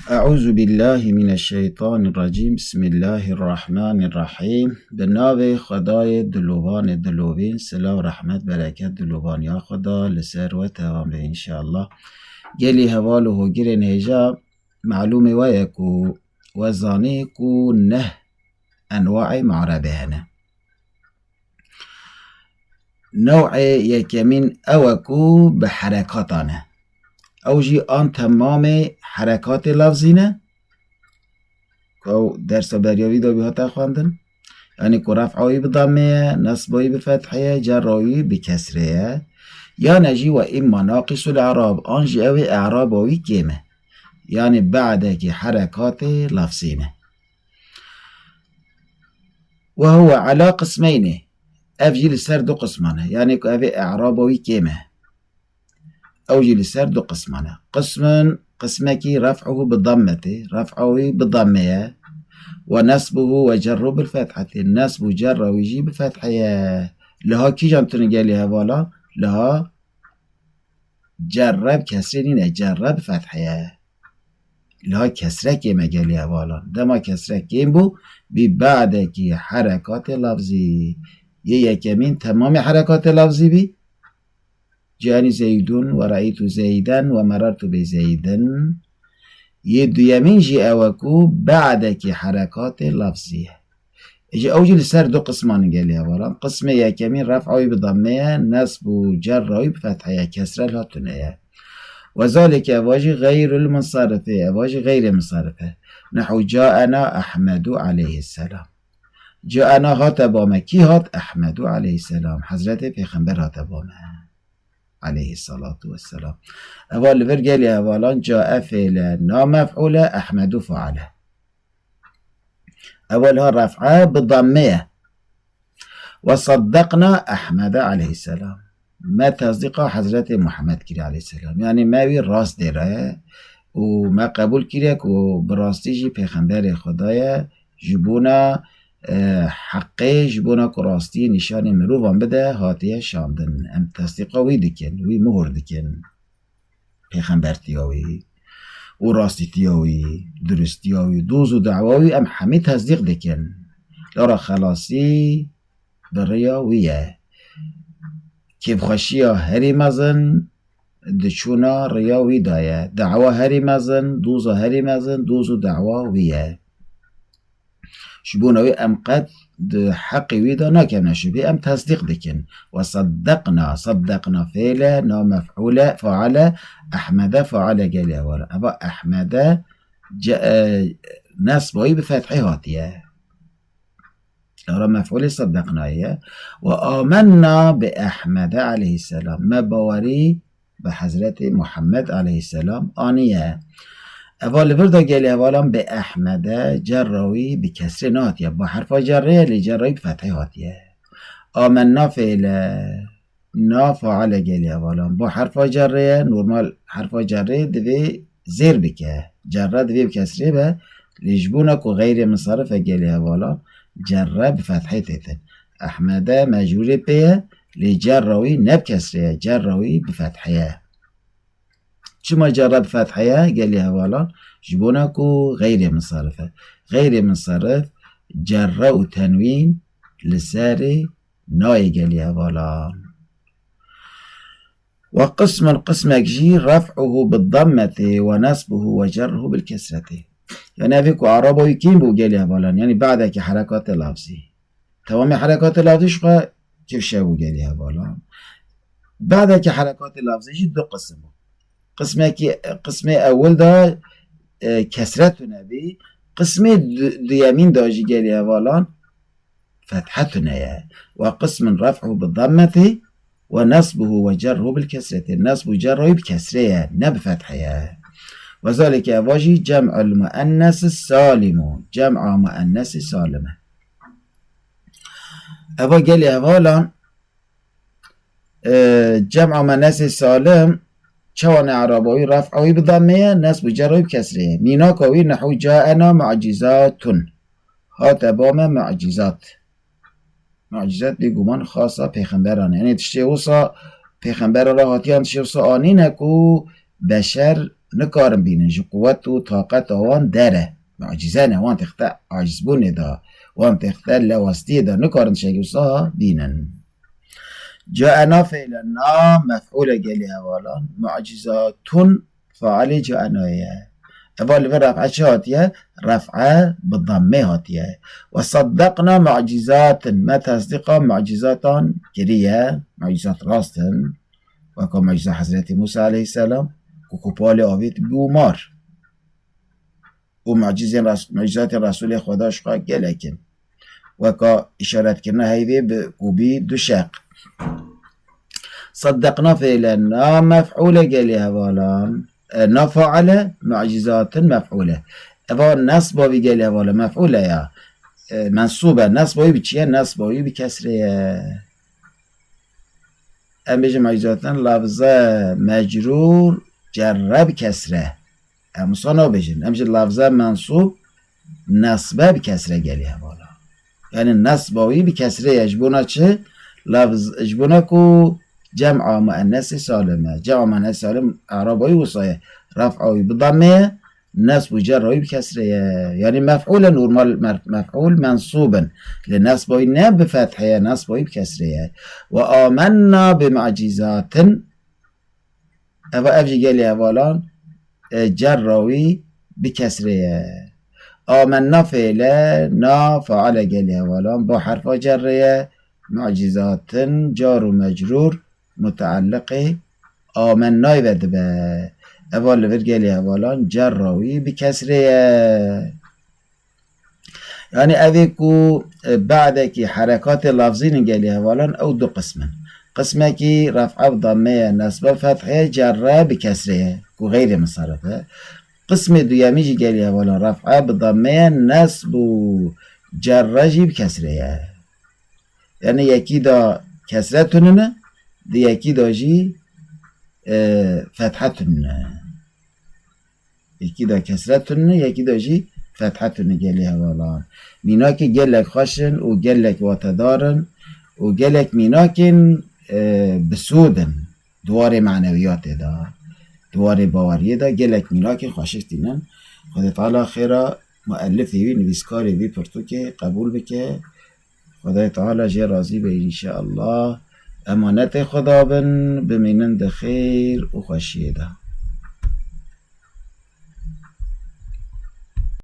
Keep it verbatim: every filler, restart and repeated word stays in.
Eûzubîllahî mineşşeytanirrecîm. Bismillahirrahmanirrahîm. Bi navê Xwedayê dilovan ê dilovîn, silav, rehmet, bereket, dilovaniya Xweda li ser we tevam be înşallah. Gelî heval û hogirên hêja, malûmê we ye ku we zanî ku neh enwaê mu'rebê hene. New'ê yekemîn ew e ku bi herekatan e. Ew jî an temamê herekatê lafzî ne. Ku ew dersa beriya wî de wî hate xwendin. Yanî ku ref'a wî bi dammê ye, nesba wî bi fethê ye, cerra wî bi kesrê ye. Yane jî we îmma naqisul i'rab, an jî ew ê i'raba wî kêm e. Yanî ba'dekî herekatê lafzî ne. Ve huve ala qismeynê. Ev jî li ser du qisman e. Yanî ku ev ê i'raba wî kêm e. Ew jî li ser du qisman e. Qismun, qismekî ref'uhu bi dammetê. Ref'a wî bi dammê ye. Ve nesbuhu ve cerru bil fethetê. Nesb û cerra wî jî bi fethê ye. Liha kîjan tune gelî hevala? Liha cerre bi kesrê nîne, cerre bi fethê ye. Liha kesre kêm e gelî hevalan. Dema kesre kêm bû, bî ba'dekî herekatê lafzî. Yê yekemîn temamê herekatê lafzî bî. Cani Zeydun ve re'ytu Zeyden ve merartu bi Zeyden. Yê duyemîn jî ew e ku ba'dekî herekatê lafzî ye. Ji ew jî li ser du qisman gelî hevalan. Qismê yekemîn ref'a wî bi dammê ye, nesb û cerra wî bi fethê ye, kesre liha tune ye. Ve zalike, eva jî xeyrul munsarifê, eva jî xeyrê munsarif e. Nehu caena Ehmedu aleyhisselam. Caena hate ba me. Kî hat? Ehmedu aleyhisselam. Hezretê Pêxember hate ba me. Aleyhissalatu vesselam. Eva li vir gelî hevalan cae fêle na mef'ule, Ehmedu faale. Eva liha ref'e bi damme ye. Ve saddaqna Ehmede aleyhisselam. Me tesdîqa Hezretê Muhammed kiriye aleyhisselam. Yanî me wî rast dêre û me qebûl kiriye ku bi rastî jî Pêxemberê Xweda ye, ji bona, e, heqê, ji bona ku rastiyê nîşanê mirovan bide, hatiye şandin. Em tesdîqa wî dikin, wî muhur dikin. Pêxembertiya wî û rastîtiya wî, duristiya wî, doz û dawa wî em hemî tesdîq dikin. Lora xelasî bi riya wî ye. Kêfxweşiya herî mezin di çûna riya wî de ye. Dawa herî mezin, doza herî mezin, doz û dawa wî ye. Ji bona wî em qet di heqê wî de nakevne şubhê, em tesdîq dikin. Ve saddeqna, saddeqna fêle, na mef'ule, faale, Ehmede faale gelê hevala. Eva Ehmede ce-, e, nesba wî bi fethê hatiye. Lara mef'ulê saddeqnayê ye. Ve amenna bi Ehmede aleyhisselam. Me bawerî bi Hezretê Muhammed aleyhisselam aniye. Eva li vir de gelê hevalan bi Ehmede cerra wî bi kesrê nehatiye. Ba herfa cerrê ye, lê cerra wî bi fethê hatiye. Amenna fêle, na faale gelê hevalan. Ba herfa cerrê ye, normal herfa cerrê divê zêr bike. Cerre divê bi kesrê be, lê ji bona ku xeyrê minsarif e gelê hevalan, cerre bi fethê têtin. Ehmede mecrûrê pê ye, lê cerra wî ne bi kesrê ye, cerra wî bi fethê ye. Çima cerre bi fethê ye gelê hevalan? Ji bona ku xeyrê minsarif e. Xeyrê minsarif cerre û tenwîn li serê nayê gelê hevalan. Ve qismun, qismek jî ref'uhu bi dammetê ve nesbuhu ve cerruhu bil kesretê. Yani evê ku araba wî kîn bû gelê hevalan, yani ba'dekî herekatê lafzî. Tewamê herekatê lafzî ji xwe kifşe bû gelê hevalan. Ba'dekî herekatê lafzî jî du qisim bû. Qismekî, qismê ewil de, e, kesre tune bî. Qismê du-, duyemîn de jî gelê hevalan fethe tune ye. Ve qismin ref'uhu bi dammetî ve nesbuhu ve cerruhu bil kesretî. Nesb û cerra wî bi kesrê ye, ne bi fethê ye. Ve zalike, eva jî cem'ul muennesi salimu. Cem'a muennesi salim e. Eva gelê hevalan, e, cem'a muennesi salim, çawa ne eraba wî, ref'a wî bi damme ye, nesb û cerra wî bi kesrê ye. Mînaka wî nehu caena mu'cizatun. Hate ba me mu'cizat. Mu'cizat bêguman xasa pêxemberan e. Yani tiştê wisa pêxembera re hatiyan tiştê wisa anîne ku beşer nikarin bînin, ji quwet û taqeta wan der e. Mucîze ne, wan têxte acizbûnê de, wan têxte lewastiyê de, nikarin tiştekî wisa bînin. Caena fêle na mef'ûle gelî hevalan, mucîzatun failê caena ye. Eva li vir ref'e çi hatiye? Ref'e bi dammê hatiye. Ve saddeqna mucîzatin, me tesdîqa mucîzatan kiriye, mucîzat rast in. Weka mucîza Hezretî Musa aleyhisselam, ku kopalê avêt bû mar. Û mucîzên Res-, mucîzatên Resûlê Xweda ji xwe gelek in. Weka îşaretkirina heyvê bi, ku bî du şeq. Saddeqna fêle na mef'ûle gelî hevalan. E, na faile, mucîzatin mef'ûle. Eva nesba wî gelî hevalan mef'ûle ya. E, mensûb e. Nesba wî bi çi ye? Nesba wî bi kesrê ye. Em bêjin mucîzatin lafze mecrûr cerre bi kesre. Em wisa nabêjin. Em ji lafze mensûb nesbe bi kesre gelî hevala. Yani nesba wî bi kesre ye. Ji bona çi? Lafz-, ji bona ku cem'a muennesê salim e. Cem'a muennesê salim eraba wî wisa ye. Ref'a wî bi damme ye. Nesb û cerra wî bi kesre ye. Yani mef'ûl e normal, mer-, mef'ûl mensûb in. Lê nesba wî ne bi fethê ye, nesba wî bi kesre ye. Ve amenna bi mucîzatin. Eva ev jî gelî hevalan, e, cerra wî bi kesre ye. Amenna fêle, na faile gelî hevalan, ba herfa cerre ye. Mucîzatin, car û mecrûr, mutealliqê amennayê ve dibe. Eva li vir gelî hevalan cerra wî bi kesrê ye. Yani evê ku, e, badekî herekatê lafzî ne gelî hevalan ew du qism in. Qismekî ref'a bi damme ye, nesba fethê ye, cerre bi kesrê ye, ku xeyrê minsarif e. Qismê duyemî jî gelî hevalan ref'a bi damme ye, nesb û cerre jî bi kesrê ye. Yani yekî de kesre tunine, di yekî de jî, e, fethe tunine. Yekî de kesre tunine, yekî de jî fethe tunine gelî hevalan. Mînakê gelek xweş in û gelek watedar in û gelek mînakên, e, bi sûd in. Di warê manewiyatê de, di warê baweriyê de gelek mînakên xweşik tînin. Xwedê Teala xêra muellifê wî, nivîskarê vî pirtûkê qebûl bike. Xwedayê Teala jê razî be înşeallah. Emanetê Xweda bin, bimînin di xêr û xweşiyê de.